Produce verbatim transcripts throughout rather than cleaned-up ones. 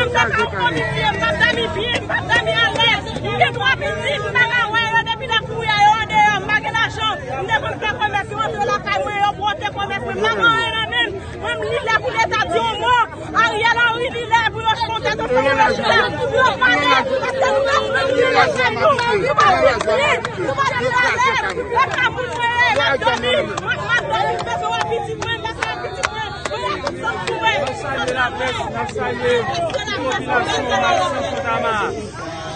mwen, m t ap fè yon kòm byen, m t ap dòmi byen, m t ap dòmi alèz. M gen twa pitit, m pa ka wè yo depi lè kounye a yo andeyò, m pa gen lajan. M te konn fè kòmès, yo antre lakay mwen, yo bwote kòmès mwen, m pa gen anyen nan men m. Mwen, m li lè pou Leta di yon mo. Ariel Henry li lè pou yo chonte tout sa yo chita. Pou yo pale, paske nou pa vle nou lakay nou. Nou pa vle nou pa vle alèz. E pa moun mwen ye, m ap dòmi. Mwen, m ap dòmi, m bezwen wè pitit mwen, m bezwen wè pitit mwen. Mwen wè tout sa m sou mwen. N ap salye laprès, n ap salye popilasyon an, Santa Mara.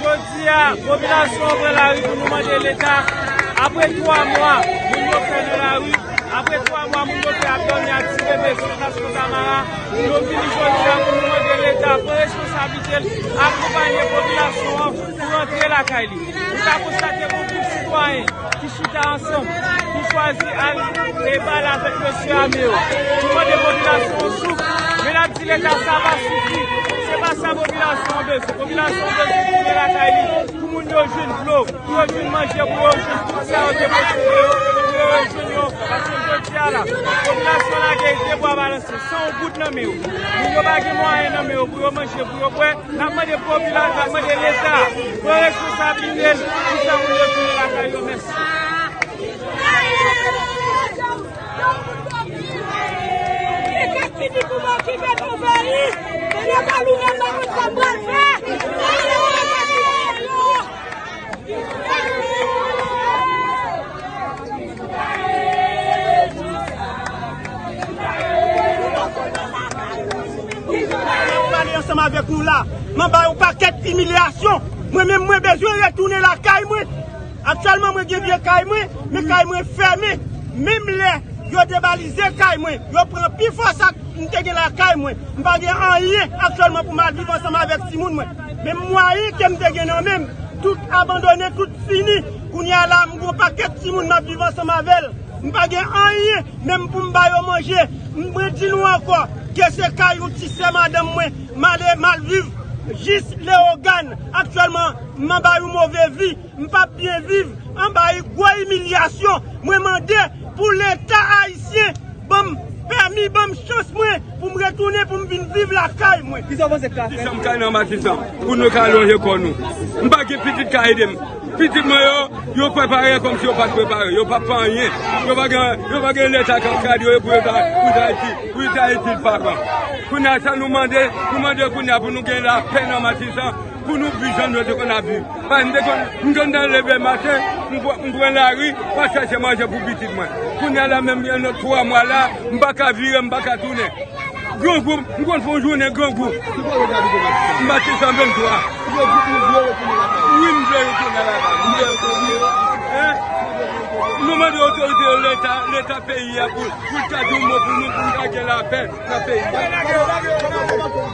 Jodi a, popilasyon an pran lari pou nou mande Leta. Apre twa mwa, moun yo fè nan lari. Apre twa mwa, moun yo fè ap dòmi ak ti bebe sou plas Santa Mara. Nou vini jodi a pou nou mande Leta pran responsablite l, akonpanye popilasyon an pou rantre lakay li. Nou ka konstate gen yon gwoup sitwayen ki chita ansanm, ki chwazi al e pale avèk mesye ame yo. Nou mande popilasyon an souf, men n ap di Leta sa pa sifi. Se pa sa popilasyon an bezwen. Popilasyon an bezwen tounen lakay li pou moun yo jwenn dlo, pou yo jwenn manje, pou yo jwenn tout sa yo te posede yo, pou yo rejwenn yo. Paske jodi a la, popilasyon lage de bwa balanse, san yon goud nan men yo. Moun yo pa gen mwayen nan men yo pou yo manje, pou yo bwè. N ap mande popilasyon, n ap mande Leta pran responsablite l pou fè moun yo tounen lakay yo. Mèsi. Sou la, m anba yon pakèt imilyasyon. Mwen menm, mwen bezwen retounen lakay mwen. Aktyèlman, mwen gen vye kay mwen, men kay mwen fèmen. Menm lè yo debalize kay mwen, yo pran pi fò sa m te gen lakay mwen. M pa gen anyen aktyèlman pou m al viv ansanm avèk timoun mwen. Men mwayen ke m te gen nan men m, tout abandone, tout fini. Kounye a la, m gen yon pakèt timoun m ap viv ansanm avè l. M pa gen anyen, menm pou m ba yo manje. M, mwen di nou ankò, ke se kay yon ti sè madanm mwen, m ale, m al viv jis Leyogàn. Aktyèlman, m anba yon move vi. M p ap byen viv anba gwo imilyasyon. Mwen mande pou Leta ayisyen ban m pèmi, ban m chans mwen pou m retounen, pou m vin viv lakay mwen. Kisa w panse k ka fèt? Kisa m ka nan Matisan pou nou ka lonje kò nou? M pa gen pitit ka ede m. Pitit mwen yo, yo prepare kòmsi yo pa t prepare. Yo pa fè anyen. Yo pa gen, yo pa gen Leta k ap gade yo pou yo ta, pou yo ta itil, pou yo ta itil papa. Kounye a sa nou mande, nou mande kounye a pou nou gen lapè nan Matisan, pou nou viv jan nou te konn ap viv. Paske m te konn, m konn nan leve maten, m pran, m pran lari, m al chèche manje pou pitit mwen. Kounye a la menm gen lòt twa mwa la, m pa ka vire, m pa ka tounen. Grangou, m konn fè yon jounen Grangou. M pati san venntwa. Wi, m vle retounen lakay. M vle retounen. Hein? Nou mande otorite yo, Leta, Leta peyi a pou, pou l ta di yon mo pou nou, pou nou ta gen lapè nan peyi a.